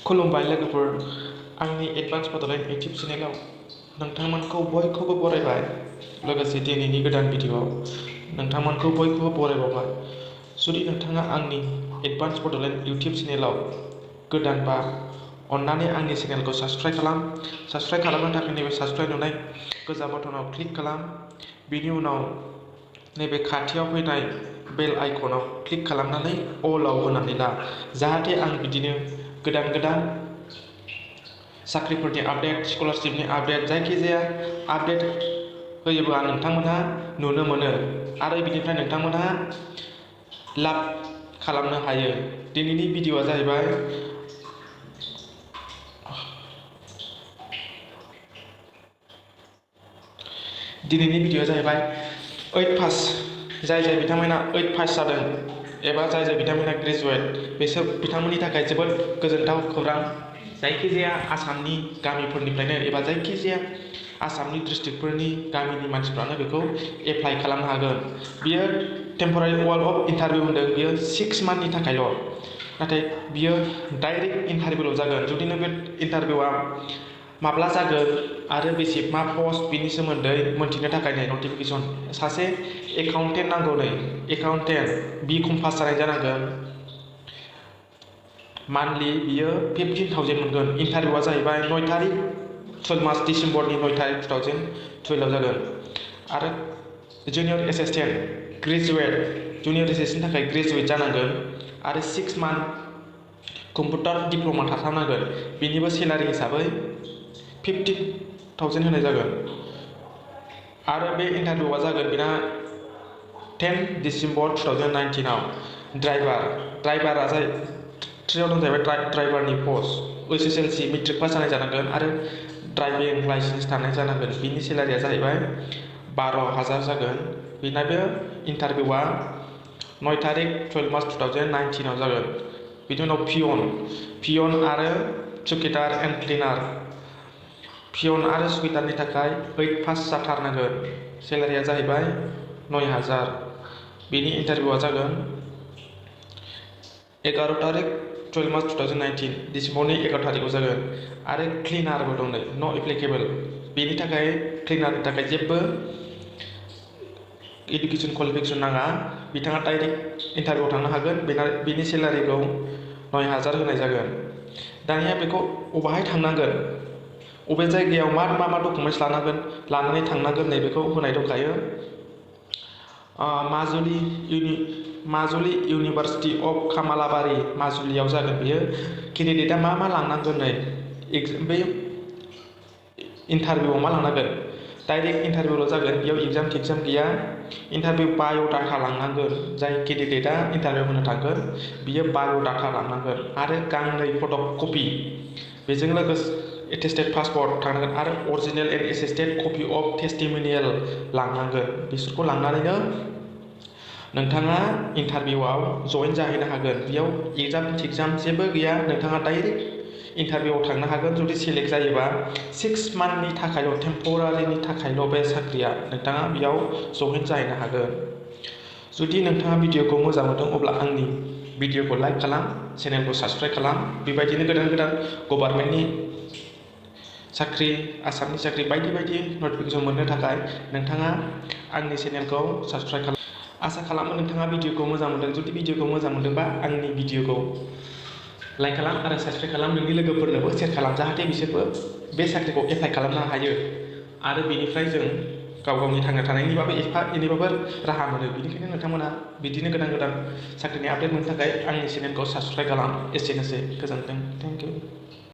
खुलुमबाय लोगोफोर, आंनि एडभान्स बड'लेण्ड इउटिउब चेनेलाव नोंथांमोनखौ बयखौबो बरायबाय। लोगोसे दिनैनि गोदान भिडिअ'आव नोंथांमोनखौ बयखौबो बरायबावबाय। जुदि नोंथाङा आंनि एडभान्स बड'लेण्ड इउटिउब चेनेलाव गोदानबा अन्नानै आंनि चेनेलखौ साबस्क्राइब खालाम। साबस्क्राइब खालामनो थाखाय नैबे साबस्क्राइब नुनाय गोजा बटनाव क्लिक खालाम। बेनि उनाव नैबे खाथियाव फैनाय बेल आइकनाव क्लिक खालामनानै अलाव होनानै ला, जाहाथे आं बिदिनो गोदान गोदान साख्रिफोरनि आपडेट, स्कलारशिपनि आपडेट, जायखिजाया आपडेट होयोब्ला नोंथांमोनहा नुनो मोनो आरो बिनिफ्राय नोंथांमोनहा लाब खालामनो हायो। दिनैनि भिडिअ'आ जाहैबाय ओइट पास, जाय बिथांमोना 8 पास जादों एबा जाय बिथांमोना ग्रेजुवेट, बिसोर बिथांमोननि थाखाय जोबोद गोजोनथाव खौरां। जायखिजाया आसामनि गामिफोरनिफ्रायनो एबा जायखिजाया आसामनि डिस्ट्रिक्टफोरनि गामिनि मानसिफ्रानो बेखौ एप्लाइ खालामनो हागोन। बियो टेम्परारि वाल अफ इन्टारभिउ होनदों, बियो 6 मान्थनि थाखायल', नाथाय बियो डाइरेक्ट इन्टारभिउल' जागोन। जुदि नों बे इन्टारभिउआ माब्ला जागोन आरो मा पस्ट, बिनि सोमोन्दै मोनथिनो थाखाय नटिफिकेसन। सासे एकाउन्टेन्ट नांगौ, एकाउन्टेन्ट B.Com पास जानाय जानांगोन। मान्थलि बियो 15,000 मोनगोन। इन्टारभिउआ जाहैबाय 9 तारिख 12 मास डिसेम्बरनि 9 तारिख 2012 जागोन। आरो जुनियर एसिस्टेन्ट ग्रेजुवेट, जुनियर एसिस्टेन्टनि थाखाय ग्रेजुवेट जानांगोन आरो 6 मान्थ कम्पिउटार डिप्ल'मा थाथारनांगोन। बेनिबो सेलारि हिसाबै 15,000 होनाय जागोन। आरो बे इन्टारभिउआ जागोन बेना 10 डिसेम्बर 2019 ड्राइभारा थ्रियाव दं जाहैबाय ड्राइभारनि पस्ट। SSLC मेट्रिक पास जानाय जानांगोन आरो ड्राइभिं लाइसेन्स थानाय जानांगोन। बिनि सेलारिया जाहैबाय 12,000 जागोन। बेनाबो इन्टारभिउआ 9 तारिख 12 मार्च 2019 जागोन। बिनि उनाव पियन आरो सुकिदार एन्ड क्लिनार। पियन आरो सुकिदारनि थाखाय 8 पास जाथारनांगोन। सेलारिया जाहैबाय 9,000। बेनि इन्टारभिउआ जागोन 11 तारिख 12 मार्च 2019, डिसेम्बरनि 11 तारिखआव जागोन। आरो क्लिनारबो दं, न' एप्लिकेबल। बेनि थाखाय क्लिनारनि थाखाय जेबो इडुकेसन क्वालिफिकेसन नाङा, बिथाङा डाइरेक्ट इन्टारभिउआव थांनो हागोन। बेनि सेलारिखौ 9,000 होनाय जागोन। दानिया बेखौ बबेहाय थांनांगोन, बबे जायगायाव मा डकुमेन्टस लानानै थांनांगोन, नैबेखौ होनाय दंखायो। माजुलि इउनिभारसिटि अफ कामालाबारि, माजुलियाव जागोन बेयो। केन्डिडेटआ मा लांनांगोन, बे इन्टारभिउआव मा लांनांगोन, डाइरेक्ट इन्टारभिउल' जागोन, बेयाव एग्जाम गैया। इन्टारभिउ बाय'डाटा लांनांगोन। जाय केन्डिडेटआ इन्टारभिउ होनो थांगोन बियो बाय'डाटा लांनांगोन आरो गांनै फट' कपि, बेजों लोगोसे एटेस्टेड पासपर्ट थांनांगोन आरो original and attested copy of testimonial लांनांगोन। बिसोरखौ लांनानैनो नोंथाङा इन्टारभिउआव जइन जाहैनो हागोन। बेयाव एग्जाम जेबो गैया, नोंथाङा डाइरेक्ट इन्टारभिउआव थांनो हागोन। जुदि सेलेक्ट जायोबा 6 मान्थनि थाखायल', टेम्परारिनि थाखायल' बे साख्रिया, नोंथाङा बेयाव जइन जाहैनो हागोन। जुदि नोंथाङा भिडिअखौ मोजां मोनदों अब्ला आंनि भिडिअखौ लाइक खालाम, चेनेलखौ साबस्क्राइब खालाम। बेबायदिनो गोदान गभार्नमेन्टनि साख्रि, आसामनि साख्रि बायदि नटिफिकेसन मोननो थाखाय नोंथाङा आंनि चेनेलखौ साबस्क्राइब खालाम। आसा खालामो नोंथाङा भिडिअखौ मोजां मोनदों। जुदि भिडिअखौ मोजां मोनदोंबा आंनि भिडिअखौ लाइक खालाम आरो साबस्क्राइब खालाम। नोंनि लोगोफोरनोबो सेयार खालाम, जाहाथे बिसोरबो बे साख्रिखौ एप्लाइ खालामनो हायो आरो बेनिफ्राय जों गावनि थांना थानायनिबाबो एफा एनैबाबो राहा मोनो। बेनिखायनो नोंथांमोना बिदिनो गोदान साख्रिनि आपडेट मोननो थाखाय आंनि चेनेलखौ साबस्क्राइब खालाम। एसेनोसै, गोजोन्थों, थेंक इउ।